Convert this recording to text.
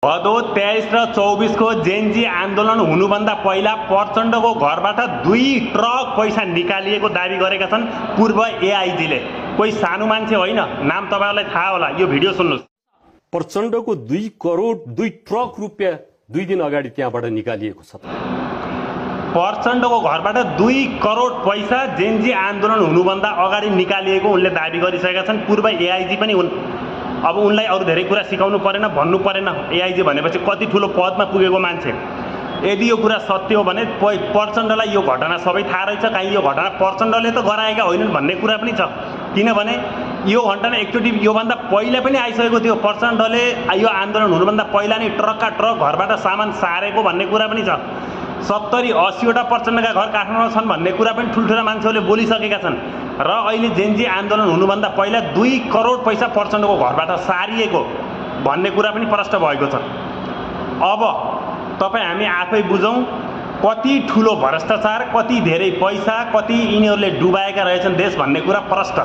भदौ 23 र 24 को जेनजी आन्दोलन हुनुभन्दा पहिला प्रचण्डको घरबाट 2 ट्रक पैसा निकालिएको दाबी गरेका छन् पूर्व एआइजीले। कोही सानो मान्छे होइन, नाम तपाईहरुलाई थाहा होला। यो भिडियो सुन्नुस्। प्रचण्डको 2 करोड 2 ट्रक रुपियाँ 2 दिन अगाडि त्यहाँबाट निकालिएको छ। प्रचण्डको घरबाट 2 करोड पैसा जेनजी आन्दोलन हुनुभन्दा अगाडि निकालिएको उनले दाबी गरिसकेका छन्। पूर्व एआइजी पनि हुन्। अब उनलाई अरु धेरै कुरा सिकाउनु परेन, भन्नु परेन। एआइजी भनेपछि कति ठुलो पदमा पुगेको मान्छे। यदि यो कुरा सत्य हो भने प्रचण्डलाई यो घटना सबै थाहा रहेछ। कहीँ यो घटना प्रचण्डले त गराएका होइनन् भन्ने कुरा पनि छ। किनभने यो घटना एकचोटि योभन्दा पहिला पनि आइसकेको थियो। प्रचण्डले यो आन्दोलन हुनुभन्दा पहिला नै ट्रकका ट्रक घरबाट सामान सारेको भन्ने कुरा पनि छ। 70-80 वटा प्रचण्डका घर काठमाडौँमा छन् भन्ने कुरा पनि ठुल्ठुला मान्छेहरूले बोलिसकेका छन्। र अहिले जेनजी आन्दोलन हुनुभन्दा पहिला 2 करोड पैसा प्रचण्डको घरबाट सारिएको भन्ने कुरा पनि प्रष्ट भएको छ। अब तपाई हामी आफै बुझौं कति ठुलो भ्रष्टाचार, कति धेरै पैसा, कति यिनीहरूले डुबाएका रहेछन् देश भन्ने कुरा प्रष्ट।